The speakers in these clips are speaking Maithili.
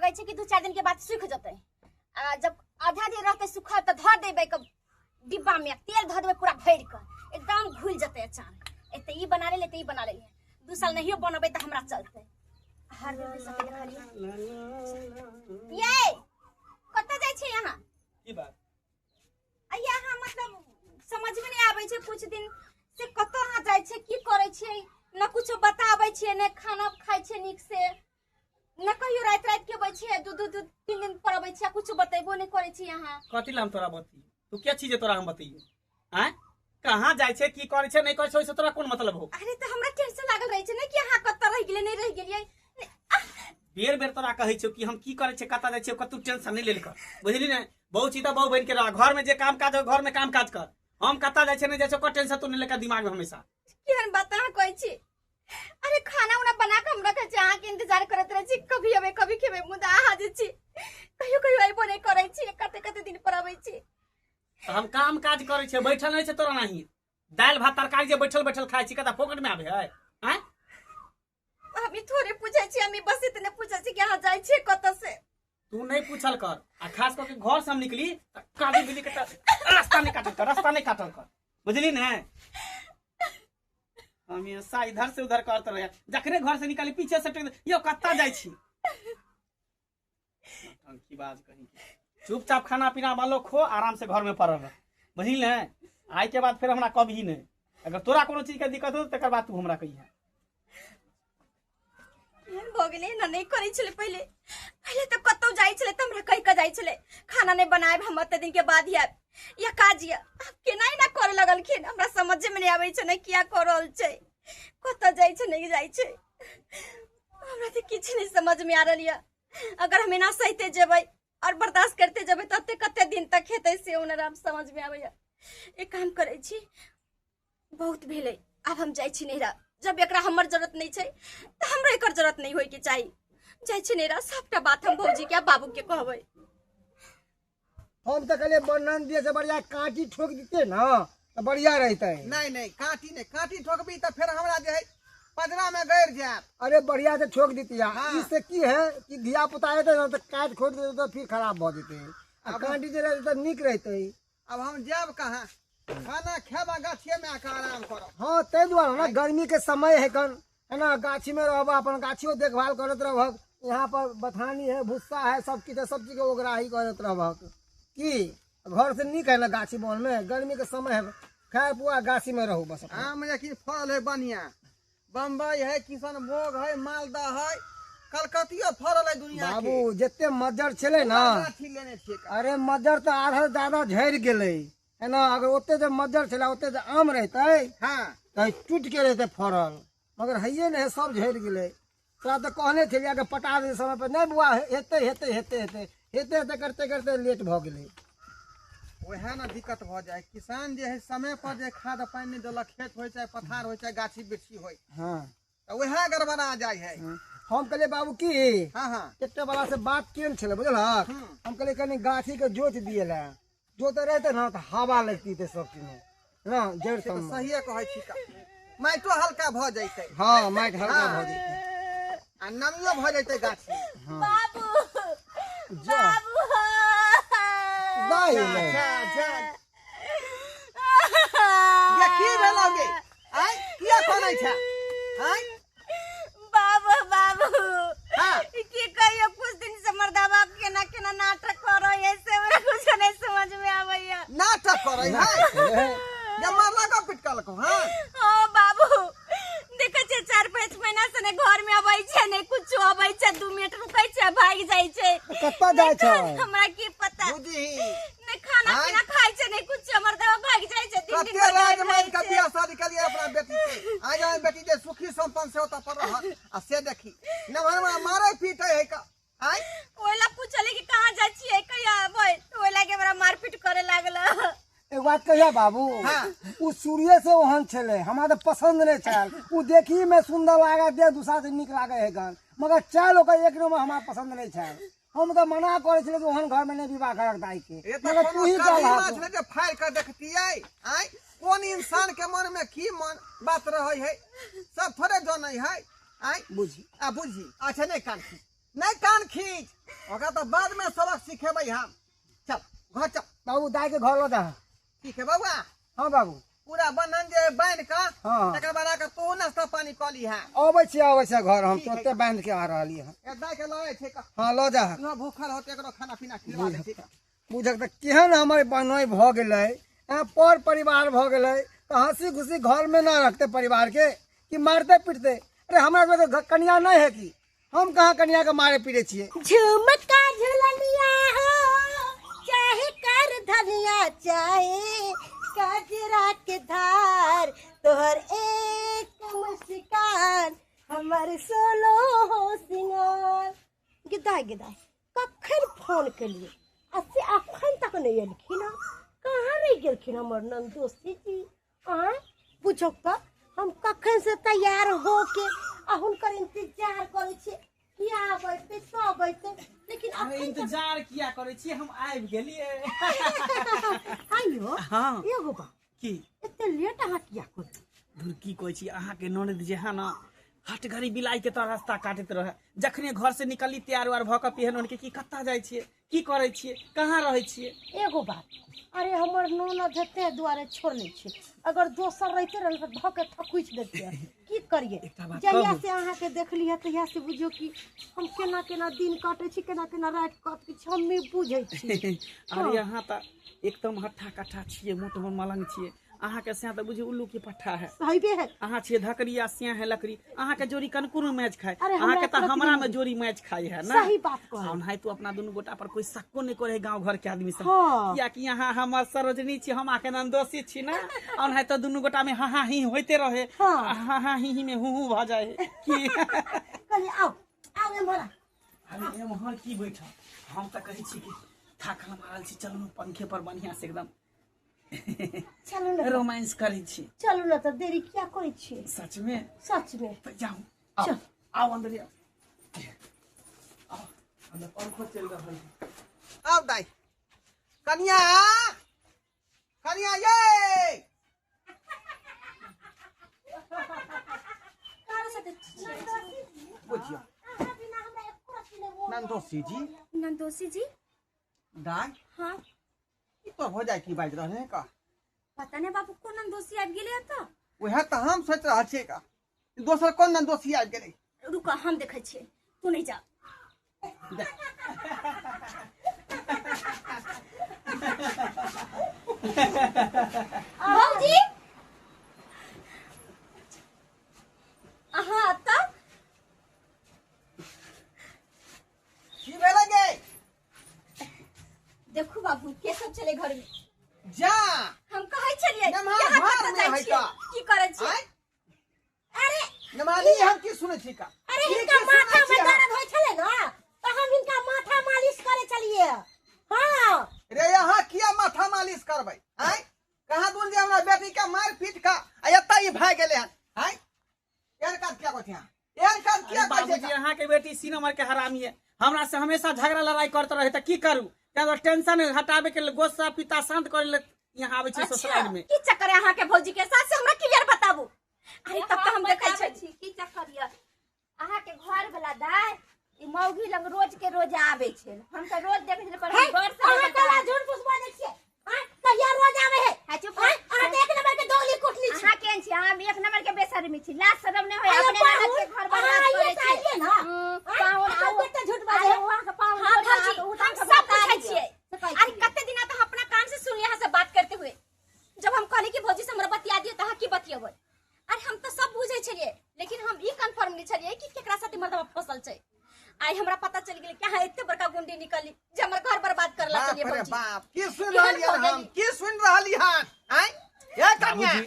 लगै छै कि 2-4 दिन के बाद सूख जेतै। आ जब आधा दिन रहतै सूखल तऽ धऽ देबै क डिब्बा में, तेल धऽ देबै पूरा भरि कऽ, एकदम घुलि जेतै अचार। एते ई बना लेलियै तऽ ई बना लेलियै, 2 साल नहियो बनबै तऽ हमरा चलतै। हर दिन सबके देखलियै। ये कतऽ जाइ छियै अहाँ? की बात? आ ये अहाँ मतलब समझ में नहीं आबै छै कुछ दिन से कतऽ अहाँ जाइ छियै, की करै छियै, न कुछो बताबै छियै, ने खाना खाइ छियै नीक से, न कहियो राति राति के अबै छियै, दू दू दू तीन दिन पर अबै छियै, कुछो बतेबो नहि करै छियै अहाँ। कथी ला हम तोरा बतियौ? तू के छी जे तोरा हम बतैयौ? आँय, कहाँ जाइ छै, की करै छै, नहि करै छै, ओहिसँ तोरा कोन मतलब हो? अरे तऽ हमरा टेंशन लागल रहै छै ने कि अहाँ कतऽ रहि गेलियै, नहि रहि गेलियै। बेर बेर तोरा कहै छियौ कि हम की करै छियै, कतऽ जाइ छियै, कतौ टेंशन नहि लेल कर, बुझली ने? बहु छी तऽ बहु बनि के रह, घर में जे काम काज हो घर में काम काज कर। हम कतऽ जाइ छियै नहि जाइ छियै ओकर टेंशन तू नहि लेकर दिमाग में हमेशा। केहन बात अहाँ कहै छी? अरे खाना उना बना के हम रखै छी, अहाँके इंतजार करैत रहै छी, कभी अबै कभी खेबै, मुदा अहाँ जे छी कहियो कहियो अयबो नहि करै छी, कते कते दिन पर अबै छी। तऽ हम काम काज करै छियै, बैठल नहि छै तोरा नाही। दालि भात तरकारी जे बैठल बैठल खाइ छी, कतऽ फोकट में आबै है? आँय? हम ई थोड़े पूछै छी, हम ई बस इतने पूछै छी कि अहाँ जाइ छियै कतऽ से। तू नहीं पूछल कर, आ खास करके घर से हम निकली त काली बिली के त रास्ता नहीं काटल कर, रास्ता नहीं काटल कर, बुझली ने? हमेशा इधर से उधर करते रहे, जखने घर से निकाली पीछे से टेक यो कत्ता जाइ छी। नौटंकी बाज कहीं के। चुपचाप खाना पीना वालो खो, आराम से घर में पड़ल रह, बुझली ने? आइ के बाद फिर हमरा कभी नहीं, अगर तोरा कोनो चीज के दिक्कत हो तकर बाद तू हमरा कहिया। एहन भऽ गेलै एना नहि करै छलै पहिले। पहिले तऽ कतौ जाइ छलै तऽ हमरा कहि कऽ जाइ छलै खाना नहि बनायब हम एते दिन के बाद ही आयब या काज यऽ। आब केना एना करऽ लगलखिन हमरा समझे मे नहि आबै छै ने किया कऽ रहल छै, कतऽ जाइ छै नहि जाइ छै, हमरा तऽ किछु नहि समझ मे आ रहल यऽ। अगर हम एना सहिते जेबै और बर्दाश्त करते जेबै तऽ कते कते दिन तक हेतै से हमरा समझ मे आबैया। एक काम करै छी, बहुत भेलै, आब हम जाइ छी नैहरा। जब एकरा हमर जरूरत नहि छै तऽ हमरो एकर जरूरत नहि होइके चाही। जाइ छी नैहरा, सबटा बात हम भौजी के आ बाबू के कहबै। हम तऽ कहलियै बन्हन दिए से बढ़िया काँटी ठोक दिते ना तऽ बढ़िया रहतै। नहीं नहीं, काँटी नहीं, काँटी ठोकबी तऽ फेर हमरा जे है पजरा में गड़ जायत। अरे बढ़िया से ठोक देती है। हाँ। इससे की है कि धिया पुता हेतै ना तऽ काटि खोटि देतै तऽ फिर खराब भऽ जेतै, आ काँटी जे रहतै तऽ नीक रहतै। अब हम जायब कहाँ, खाना खेब आ गाछिए में आके आराम करब। हाँ, ताहि दुआरे ना गर्मी के समय है कन, है ना, गाछी में रहब, अपन गाछियो देखभाल करत रहब। यहाँ पर बथानी है, भुस्सा है, सब किछु है, सब चीज के ओगराही करत रहब। की घर से नीक है ना गाछी बन में, गर्मी के समय है, खाय पुआ गाछी में रहू बस। आम लेकिन फल है बढ़िया, बम्बई है, किशनभोग है, मालदह है, कलकतियो फड़ल है दुनिया के। बाबू जते मज्जर छलै ना, गाछी लेने छियै का? अरे मज्जर तऽ आधा से ज्यादा झड़ि गेलै है ना। अगर ओते जे मज्जर छलै ओते जे आम रहतै, हाँ, तऽ टूटि के रहतै फड़ल, मगर हैये नहि है, सब झड़ि गेलै। तोरा तऽ कहने छलियै कि पटा दे समय पर, नहि बुआ हेतै हेतै हेतै हेतै हेतै हेतै करते करते लेट भऽ गेलै। वएह ने दिक्कत भऽ जाइ, किसान जे है समय पर जे खाद पानि नहि देलक, खेत होइ चाहे पथार होइ चाहे गाछी वृक्षी होइ, हाँ, तऽ वएह गड़बड़ा जाइ है। हाँ। हम कहलियै बाबू की, हाँ हाँ, ट्रैक्टर वाला से बात केने छलै बुझलक। हम कहलियै कनि गाछी के जोति दिए लए, जोते रहतै ने तऽ हवा लगती सब चीज में ना, जड़ि से तऽ सबमे। सहिए कहै छी का, माटियो हल्का भऽ जैतै। हाँ, माटि हल्का भऽ जैतै आ नमियो भऽ जैतै गाछी। हाँ। बाबू, जा। बाबू। दाइ जा, ने। जा, जा। ये की भेलौ गे? आँय, किया कनै छै? आँय? बाबू, बाबू। हाँ। की कहियो, कुछ दिन से मर्दाबा केना केना नाटक करै है से हमरा कुछ नहीं समझ में आबैया। नाटक करै है? ये मारलक आ पिटकलक, हाँ? हाँ बाबू, देखै छियै 4-5 महीना से ने घर में अबै छै ने कुछो अबै छै, 2 मिनट रुकै छै भागि जाइ छै। कतऽ जाइ छै? हमरा की पता। बुझही। ने खाना आँय? पीना खाइ छै ने कुछ, मर्दाबा भागि जाइ छै, दिन दिन कते भरि राज रहै मानि के छै। बियाह शादी केलियै अपना बेटी के, आइ जान बेटी जे सुखी संपन्न से ओतऽ पर रहत, आ से देखी नमहर मारे पीटे है का। आँय? ओहि ला पूछली कि कहाँ जाइ छियै, कहिया अबै, तऽ ओहि लागे हमरा मारपीट करे लागल। एक बात कहिया बाबू, हाँ। उ शुरुए से ओहन छलै, हमरा तऽ पसंद नहीं छल। उ देखी में सुंदर लागे, देह दूसरा से नीक लागे है गन, मगर चाल ओकर एक नंबर हमरा पसंद नहीं छल। हम तऽ मना करै छलियै कि ओहन घर में नहीं विवाह करक दाई के, ये तऽ मगर कोनो तू ही कदीमा कहलहक। छलै जे फाड़ि कऽ देखतियै। आँय, कोन इंसान के मन में की मन बात रहै है सब थोड़े जानै है। आँय? बुझी। आ बुझी। अच्छा, नहि कान खींच, नहि कान खींच। ओकरा तऽ बाद में सबक सिखेबै हम। चल घर चल। बाबू दाई के घर लऽ जा। ठीक है बउआ। हाँ बाबू। पूरा बन्हन जे बान्हि कऽ हाँ। तकर बाद आके तू नाश्ता पानी कऽ लीहे। अबै छी, अबै छी घर, हम ठीक है। तुरते बान्हि के आ रहली हँ। ए दाई के लऽ छै कऽ। हाँ लऽ जा। इहो भूखल होतै, एकरो खाना पीना खिलवा दै छी। बुझक तऽ केहन हमर बहनोइ भऽ गेलै, पर परिवार भऽ गेलै तऽ हंसी खुशी घर में ना रखते परिवार के कि मारते पीटते। अरे हमरा सबके कनिया नहीं है कि हम कहाँ कनिया के मारे पीटे छियै। झुमका झुलनिया हो चाहे कर धनिया चाहे कजरा के धार, तोहर एक मुस्कान हमर सोलो हो सिंगार। गिदाय गिदाय कखन फोन केलिए आ से अखन तक नहीं एलखिन हँ, कहाँ रहि गेलखिन हमर नन्दोसी जी? आँय बुझौ तऽ हम कखन से तैयार होके आ हुनकर इंतजार करै छियै कि आबै तब अयतै, लेकिन अरे अखन तक इंतजार किया करै छियै, हम आबि गेलियै। आइयो। हाँ। एगो बात। की? एते लेट अहाँ किया करू? धुर की कहै छी, अहाँके ननद जे है ना हट घड़ी बिलाई के तरह रास्ता काटैत रहे। जखने घर से निकलली तैयार उयार भऽ कऽ पेहन ओढ़ के कि कतऽ जाइ छियै, की करै छियै, कहाँ रहै छियै। एगो बात, अरे हमर ननद है ताहि दुआरे छोड़ने छी, अगर दोसर रहिते रहे तऽ धऽ के थकुचि देतियै। की करियै, एकटा बात जहिया कहू? से अहाँके देखली है तहिया से बुझियौ कि हम केना केना दिन काटै छी, केना केना राति काटै छी, हम नहि बुझै छी। अरे अहाँ तऽ एकदम हट्ठा कट्ठा छियै, मोट मलंग छियै, अहाँके सैं तऽ बुझियौ उल्लू के पट्ठा है। सहीबे है। अहाँ छियै धकड़ी आ सैं है लकड़ी, अहाँके जोड़ी कनको मैच खाए। अरे हमरा अहाँके तऽ एकरो हमरा में नहीं। जोड़ी मैच खाई है ना। सही बात कहै। ओनाहि तो अपना दुनू गोटा पर कोई शक्को नहीं करे गांव घर के आदमी सब। हाँ। कियाकि यहाँ हमर सरोजनी छी, हम अहाँके नंदोसी छी ना, ओनाहि तो दुनू गोटा में हाँ हाँ ही होते रहे। हाँ। हाँ हाँ ही ही में हूँ हूँ भऽ जाए की। कहलियै आउ आउ एम्हर आउ। अरे एम्हर की बैठल, हम तऽ कहै छी कि थाकल मारल छी, चलू पंखे पर बढ़िया से एकदम चलू ने, रोमांस करै छी। चलू ने, तऽ देरी किया करै छियै? सच में? सच में। तऽ जाउ, आउ। चल। आउ अंदर आउ, आउ अंदर, पंखो चलि रहल है। आउ दाई। कनिया कनिया ये बुझियौ अहाँ बिना हमरा एको रत्ती नहि मोन। नंदोसी जी। नंदोसी जी। दाई। हाँ। ई तो हो जाए की बाजि रहल है का? पता नहीं बाबू कोन नंदोसी आबि गेलै एतऽ। वएह तऽ हम सोचि रहल छियै का, दोसर कोन नंदोसी आबि गेलै। रुक हम देखै छियै, तू नहीं जा। भौजी अहाँ एतऽ की भेलै गे? देखू बाबू के सब चले घर में। जा हम कहै छलियै नमहर कि अहाँ घर कतऽ में जाइ है छियै? का? की करै छियै? आँय? अरे नमानी हम की सुनै छी का? अरे की हिनका की सुनै माथा छी में हम? दर्द होइ छलै ना तऽ हम हिनका माथा मालिश करै छलियै। हाँ। रे यहाँ किया माथा मालिश करबै? आँय? कहाँ दून जे हमरा बेटी के मारि पीट का आ एतऽ ई भए गेलै हन। आँय? एहन काज किया करै छी अहाँ? एहन काज किया अरे करै छी? बाबूजी अहाँ के बेटी सी नंबर के हरामी है, हमरा से हमेशा झगड़ा लड़ाई करते रहे, तऽ की करू, ताहि दुआरे टेंशन हटाबे के लेल, गुस्सा पिता शांत करे लेल यहाँ आबै छी अच्छा, ससुराल में। की चक्कर है अहाँ के भौजी के साथ से हमरा क्लियर बताबू। अरे तब तऽ हम देखै बताबै छी छी की चक्कर यऽ। अहाँ के घर वाला दाय ई मौगी लग रोज के रोज आबै छै, हम तऽ रोज देखै छलियै, पर हम हे, गौर से अहाँ नहि कला बताबै। झूठ फूस बाजै छियै? आँय, कहिया रोज आबै है? हाँ, चुप आँय, रह। अहाँ तऽ एक नंबर के दोगली कुटली छी। अहाँ केहन छी? अहाँ एक नंबर के बेशर्मी छी, लाज शरम नहि होय, अरे अपने ननद पाहुन, के घर अहाँ बर्बाद आइए करै तऽ छी। आइए ना। आँय, पाहुन, अहाँ आउ। कते झूठ बाजै अरे है? वहाँ के पाहुन हाँ, बोल भौजी, रहा, उठा हम के सब बता बुझै दियौ। छियै। से कहै अरे छी। कते दिना तऽ हम अपना कान से सुनलियै अहाँ से बात करते हुए, जब हम कहली कि भौजी से हमरा बतिया दियौ तऽ अहाँ की बतियेबै। अरे हम तऽ सब बुझै छलियै, लेकिन हम ई कंफर्म नहि छलियै कि केकरा साथे मर्दवा फसल छै। आइ हमरा पता चलि गेलै कि अहाँ एते बड़का गुंडी निकलली जे हमर घर बर्बाद करला बाप छलियै रे भौजी। बाप, की सुनि केहन रहलियै भऽ हम? गेली? की सुनि रहली हन? आँय? हे कन्या, बाबूजी।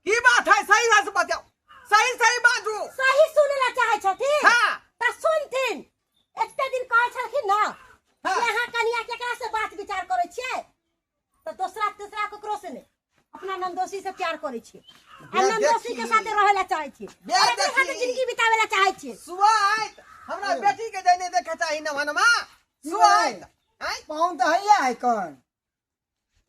की बात है? सही बात बताओ, सही सही बाजू। सही सुनै ला चाहै छथिन? हाँ। तऽ सुनथिन। एते दिन कहै छलखिन ना हाँ। कि अहाँ कनिया केकरा से बात विचार करै छियै, तऽ दोसरा तेसरा ककरो से नहि, अपना नंदोसी से प्यार करै छियै आ बे नंदोसी के देखी। साथे रहै ला चाहै छियै, बे और एकरे साथे देखी। जिंदगी बितावे ला चाहै छियै। सुआइत हमरा बेटी के जने देखे चाही नवनमा सुआइत। आँय? पाहुन तऽ हैया है कन,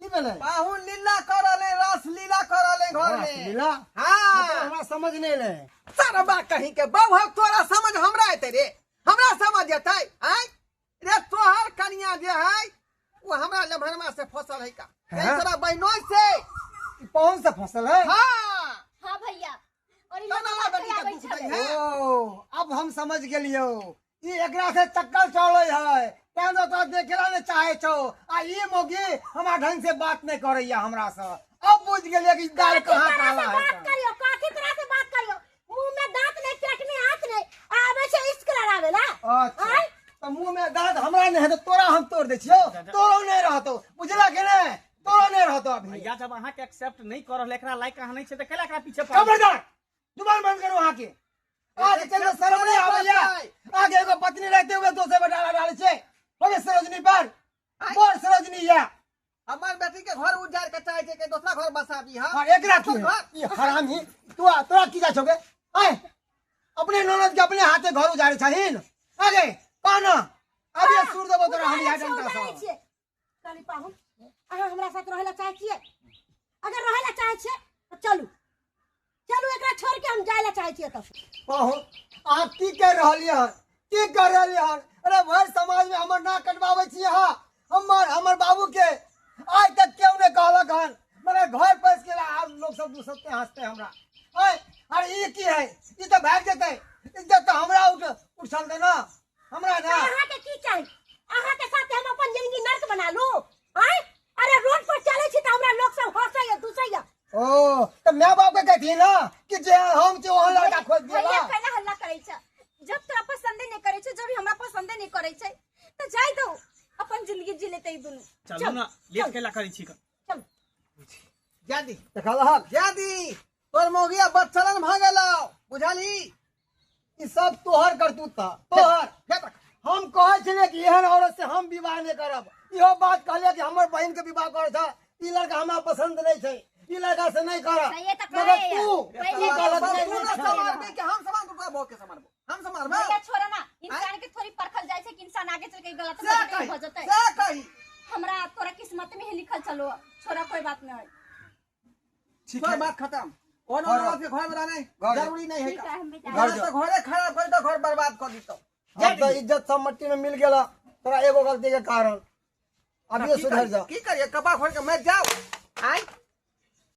की भेलै? पाहुन लीला कर रहले, रस लीला कर रहले घर में। लीला? हाँ। मतलब हमरा समझ नहीं एलै। सरबा कहीं के बहु, तोरा समझ हमरा एतै रे? हमरा समझ एतै? आँय? कनिया जे है वो हमरा लेभरमा से फसल है का। हाँ? तोरा बहनोई से। ई पहुन से फसल है। हाँ। हाँ भैया, और ई ना, ना, लोग बेटी के आबै दुख छलै। दै है। ओ अब हम समझ गेलियो, ई एकरा से चक्कर चलै है, तें तो तोरा देखेला ने चाहे छौ। आ ई मौगी हमरा ढंग से बात नहीं करैया हमरा से। अब बुझ गेलियै कि दाल कथी कहाँ तरह काला से है। बात करियो, कथी तरह से बात करियो, मुंह में दांत नहीं, पेट में हाथ नहीं, आवे छै इश्क लड़ावे ला। अच्छा आय? तो मुंह में दांत हमरा नहीं है तो तोरा हम तोड़ दै छियौ, तोरो नहीं रहतो, बुझला कि नहीं? तोरो नहीं रहतो अभी। भैया जब अहाँ के एक्सेप्ट नहीं कर रहल, एकरा लायक अहाँ नहीं छै त केला एकरा पीछे पड़ल? खबरदार, जुबान बंद करो अहाँ के। आज चलो शर्म नहीं आबैया, आगे एगो पत्नी रहते हुए दोसर पर डाला डाले छै। होगे सरोजनी पर बोर सरोजनी या हमर बेटी के घर उजाड़ के चाहे छै कि दोसरा घर बसाबी। हां हां एकरा की है? ई हरामी तू तोरा की जा छोगे? आय अपने ननद के अपने हाथे घर उजाड़े छहिन। आगे कह ना, अब ये सुर देबो तोरा हम यहाँ डंडा उजाड़ै से। छियै। कहली पाहुन, अहाँ हमरा साथ रहै ला चाहै छियै? अगर रहै ला चाहै छियै तऽ चलू चलू, एकरा छोड़ के हम जाय ला चाहै छियै। तब पाहुन अहाँ की कर रहलियै हन, की कर रहलियै हन? अरे भरि समाज में हमर नाक कटवाबै छी अहाँ। हमर हमर बाबू के आइ तक केओ नहि कहलक हन, मगर घर पैस गेला आब लोग सब दूसरते हंसते हमरा। आय अरे ई की है, ई तऽ भागि जेतै, इज्जत तऽ हमरा उठ उछलतै ना हमरा ना। अहाँ के की चाही? अहाँ के साथ हम अपन जिंदगी नर्क बना लू? आय अरे रोड पर चले छी तऽ हमरा लोग सब हंसैया दूसैया। ओ तऽ my बाप के कहथिन ना कि जे हम छी ओहन लड़का खोज भैया दियला। कैला हल्ला करै छै? जब तोरा पसंदे नहीं करै छै, जब हमरा पसंदे नहीं करै छै तऽ जाय दो, अपन जिंदगी जी लेतै ई दुनू। चलू ना, लेट केला करै छी? चलू। जादी देखलहक जादी तोर मौगिया बदचलन भ गेलौ, बुझली? ई सब तोहर करतूत था, तोहर। हे तक। हम कहै छलियै कि एहन औरत से हम विवाह नहि करब। इहो बात कहलियै कि हमर बहिन के विवाह करै छ, ई लड़का हमरा पसंद नहीं छै, ई लड़का से नहीं करब। सही तऽ मगर कहैया। तू पहिले तू कहलक तू नहि, न नहि छै। संवारबी कि हम संवारबो? तोरा बहू के संवारबो, हम संवारबो। भैया छोड़ा ना, इंसान के थोड़ी परखल जाय छै कि इंसान आगे चल के गलत से भऽ जेतै, कही भऽ जेतै। से कही हमरा तोरा किस्मत में ही लिखल चलो, छोड़ा कोई बात नहीं। ठीक तोर है बात खत्म। कोनो घर- औरत के घर में रहना घर- जरूरी नहीं है। ठीक है, हम भी जा घर घर तो घरे खराब कर दो, घर बर्बाद कर दीतो। अब तो इज्जत सब मट्टी में मिल गेला तोरा एगो गलती के कारण। अभियो की सुधर करी? जा। की करिए, कपार फोड़ के मर जाओ। आय